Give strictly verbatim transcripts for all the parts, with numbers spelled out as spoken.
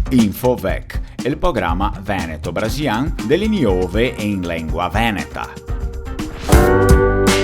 Infovec, el programa veneto-brasilian de le niove in lengua veneta.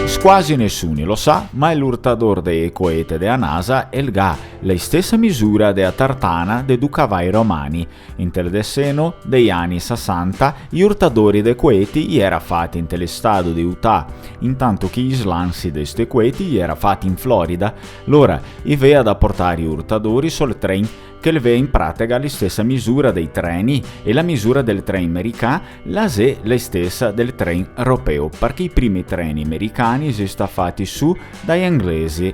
Squasi nesuni lo sa, ma l'urtador de coete de a NASA el ga la stesa misura de a tartana de du cavai romani. Inte el deseno dei ani sesanta, i urtadori de coeti i era fati inte l'estado de Utah, intanto che i slansi de ste coeti i era fati in Florida. Lora, i vea da portar i urtadori sul tren, che el vea in pratica la stesa misura dei treni, e la misura del tren american la xe la stesa del tren ropeo, parché i primi treni americani xe sta fati su dai anglesi.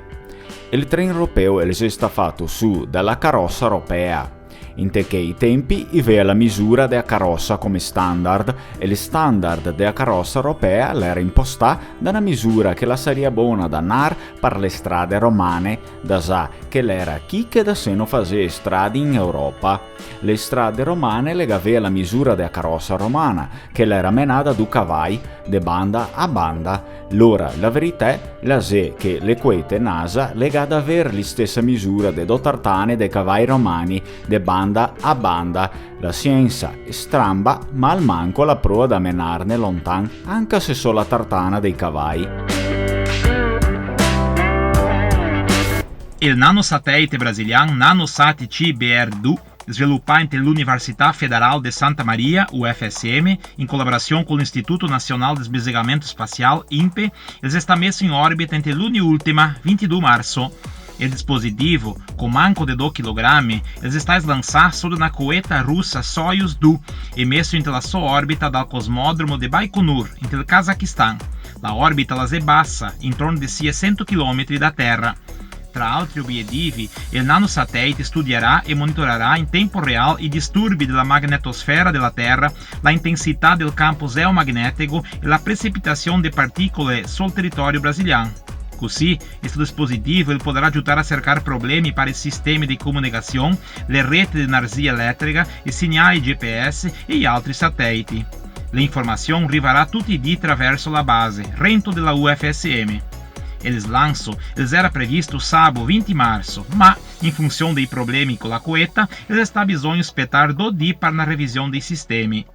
El tren ropeo el xe sta fato su da la carosa ropea. Inte chei tempi i vea la misura de a carosa come standard, e el standard de a carosa ropea l'era impostà da na misura che la saria bona da nar par le strade romane, da za che l'era chi che da seno fazea strade in Europa. Le strade romane le gavea la misura de a carosa romana, che l'era menà da du cavai de banda a banda. Lora, la verità la xe che le coete NASA le ga daver la stesa misura de do tartane de cavai romani de banda a banda. La siensa xe stramba, ma almanco la proa da menarne lontan, anca se so la tartana dei cavai. El nanosatélite brasilian Nanosat C B R du, svilupà inte l'Università Federal de Santa Maria, U F S M, in colaborasion co l'Instituto Nasional de Sbezegamentu Spasial, INPE, el xe sta meso in orbita inte luni ultima, vintidù marso. El dispositivo, co manco de do chilogrami, el xe sta slansà so de na coeta rusa Soyuz du e meso inte la so orbita dal cosmodromo de Baikonur, inte el Kazakistan. La orbita la xe basa, intorno de siesento chilometri da Tera. Tra altri obietivi, el nanosatélite studiarà e monitorarà in tempo real i disturbi de la magnetosfera de la Tera, la intensità del campo geomagnetico e la precipitasion de particole sul teritorio brasilian. Cusì, sto dispositivo el podarà giutar a sercar problemi par i sistemi de comunicasion, le rete de energia eletrica, i signai G P S e i altri satéliti. Le informasion rivarà tuti i dì traverso la base, rento de la U F S M. El slanso el xera previsto sabo vinti marso, ma, in funsion dei problemi co la coeta, el xe sta bisogno spetar do dì par na revision dei sistemi.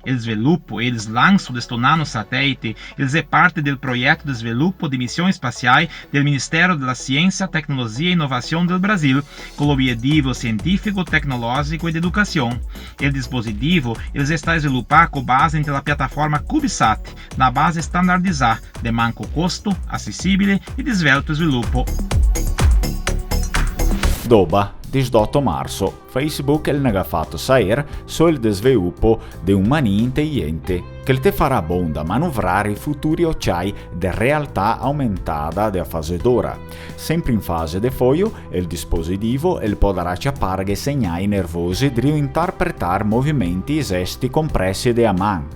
El svilupo e el slanso de sto nanosatélite el xe parte del proieto de svilupo de mision spasiai del Ministério da Ciência, Tecnologia e Inovação del Brasil, co l'obietivo sientifico, tecnologico e de educasion. El dispositivo el xe sta svilupà co base inte la piataforma CubeSat, na base standardizà, de manco costo, asesibile e de svelto svilupo. Doba, disdoto marso, Facebook el ne ga fato saer so el desvelupo de un manin inteliente, che el te farà bon da manovrar i futuri ociai de realtà aumentada de a fazedora. Sempre in faze de foio, el dispositivo el podarà ciaparghe segnai nervosi drio interpretar movimenti e zesti compresi de a man.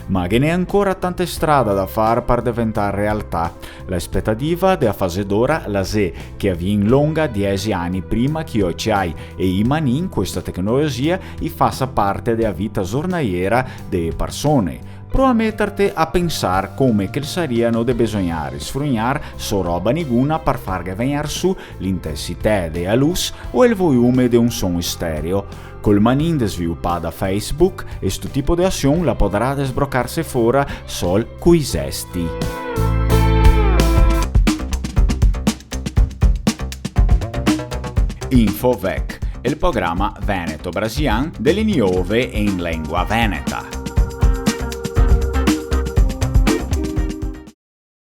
Ma ghe n'è ancora tante strada da far par deventar realtà. La spetativa de a fazedora la xe che a vien longa diese ani prima che i ociai e i manin, questa tecnologia, i fasa parte de a vita zornaiera de e parsone. Prova a meterte a pensar come che el saria no de besognar sfrugnar so roba niguna par farghe vegnar su l'intensità de a lus o el volume de un son stereo. Col manin desvilupà da Facebook, e sto tipo de asion la podarà desbrocarse fora sol coi zesti. Infovec, el programa veneto-brasilian de le niove in lengua veneta.